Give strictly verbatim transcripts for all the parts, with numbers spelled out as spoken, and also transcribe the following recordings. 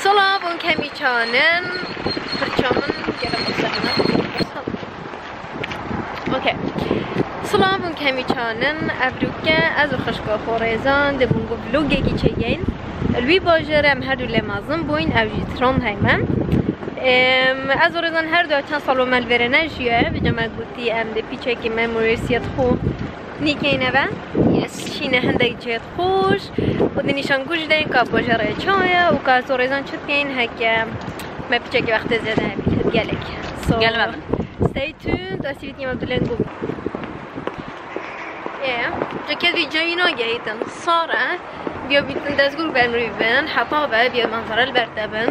Silav û kemî çanin, pirça min gelek xweşe ne. Okey. Silav û kemî çanin, evroke ez û xişka xwe Rêzan dê bûn ku vlogekî çêgeyn. Li wî bajêr em her du lê mezin bûyn, ew jî Trondheim e. Em, ez û Rêzan her du çend sal me li vêrê nejiye, vêca me gotî em dê pîçekî memorîsiyet xwe nîkeyne ve. Yes. Şîne hindek cihê xweş û di nîşan ku jî deyin ka bajêrê çawa ye û ka ez û Rêzan çi dikeyn heke me pîçekî wextê zêde hebî gelek. So, gel me bin. Stay tuned, ez sivîtî me dilên ku. Ê, ceket vî cayî nagehîtin. Sar e. Biya bîtin dezgûr ber mirî bin. Heta be, biya manzara li ber te bin.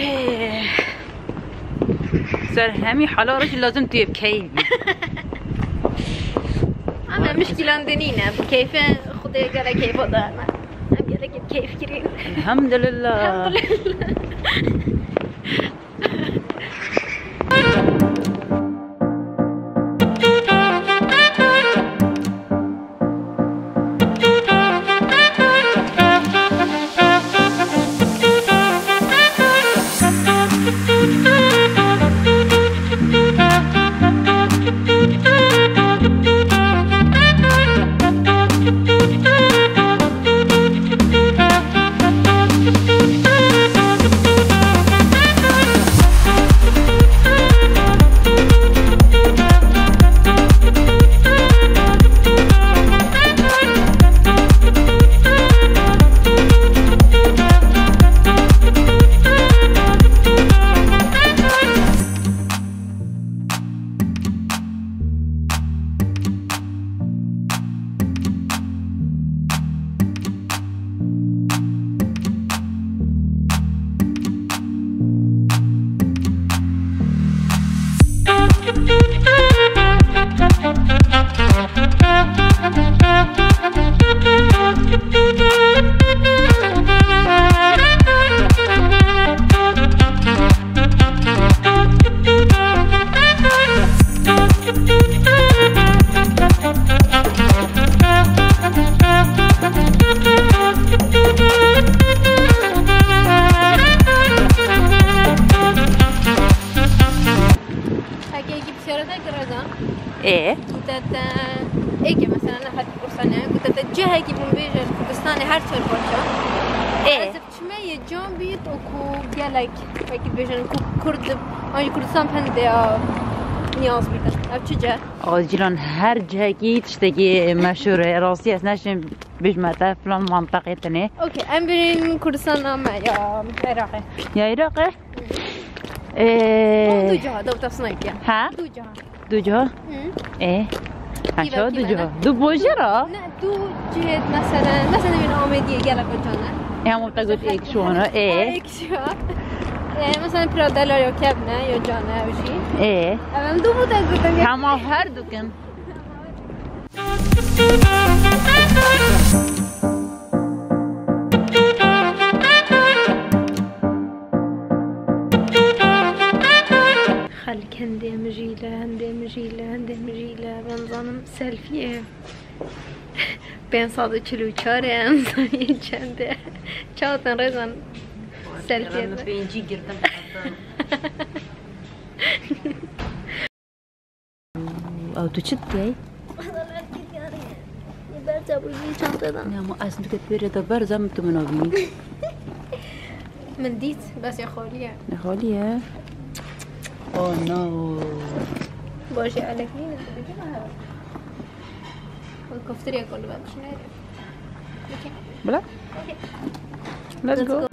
Ê. Ser hemî hala roj lazim tu yê bi keyf bî. Ama mişkîlan de nîne. Bi keyfê Xwedê gelek keyfa dane. Em gelekî bi keyf kirîn. Elhamdulillah. Elhamdulillah. Heke yekî pisyara te kir Rêzan. Ê? Gotete, ê ke mesela ne her Kurdistanê, gotete cihekî bûn bêje li Kurdistanê her çar parça. Ê? Ez çime yê can bît û ku gelek, wekî dibêjin ku Kurd, an jî Kurdistan pendê ya niyaz bîtin. Ev çi cih? Acilan her cihekî tiştekî meşhur e. Rastî ez neşim bêjime te filan manteqê tenê. Okey, em birîn Kurdistan name ya Iraqê. Ya Iraqê? Ê. Hûn du ciha, dewta Snaypiya. Ha? Du ciha. Du ciha? Hı. Ê. Ha, çawa du ciha? Du bojêr a? Ne, du cihê, mesela, mesela, min Amediyê gelek can e. Ê, hema te got êk şûna, ê. Ê, êk şûna. Ê, mesela, pira delal ya kevne, ya can e, ew jî. Ê. Em du bû te gotin. Hema her du kin. Xelk hindê mijîle, hindê mijîle, hindê mijîle. Ben zanim selfie. Pênc sed û çil û çar e, em zanî çend e. Çawa te Rêzan selfie. Pêncî girtin. Ew tu çi dikey? Berza bû vî çantadan. Ne, ama ez dike pêre de berza min tu min avî. Min dît, bes ya xalî ye. Ne xalî ye? Oh no. Bajê elek nîne, tu bêjî me hewe. Koftirê kol be, bişnere. Bila? Let's go.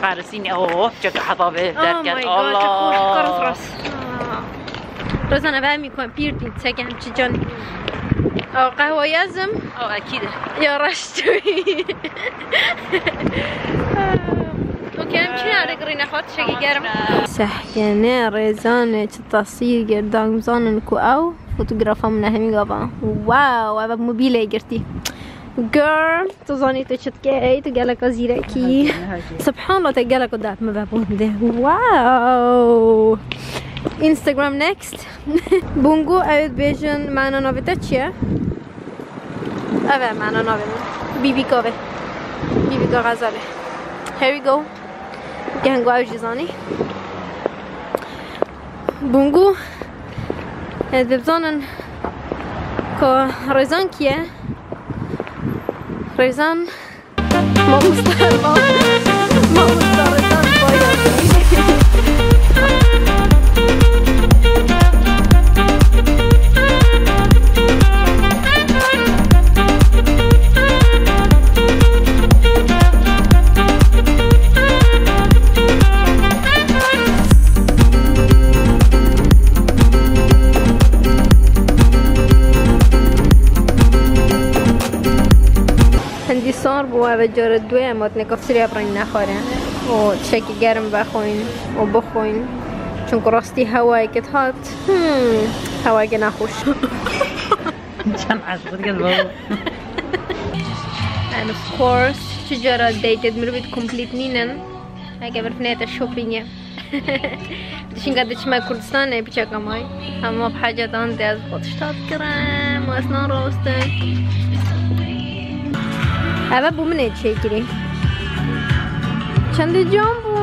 Qarisînî, oh, çek hezabê derket. Oh my God, Allah. Çok korkut rast. Rozana ben mi kon pirtin çekem çi can. O qehwa yazım. O akide. Ya raştı. Okey, em çi arı grine xat çeki gerim. Sehkene, rezane, çi tasîr gir, dagim zanin ku ew fotografa min hemî gava. Wow, ev mobîlê girtî. Girl, tu zanî tu çi dikey, tu geleka zîrekî. Subhanallah, te geleka dert min vebûn de. Wow. Instagram next. Bungu, ew dibêjin, mana navê te çi ye? Ev e mana navê min. Bîbîka ve. Bîbîka Xezalê. Here we go. Gengo ew jî zanî. Bungu, ez dibzanin ku Rêzan kî ye? Rêzan, mamosta, mamosta Rêzan Bayazî. Hindî sar bû, ev e cara duyem em hatine kafeterya bi reng nexware û tiştekî germ vexwin û bixwin. Çunku rastî hewayeke dihat, hmm, hewayeke nexweş. Çend eşq dikin baba. And of course, çi cara dated mirovî complete nînin. Heke bir finete shopping'e. Dişinga diçime Kurdistanê biçeka may. Hema bi hecetan de ez xwe tişta dikirim. Ez narostim. Eve bû min ê çêkirî. Çendê can bû.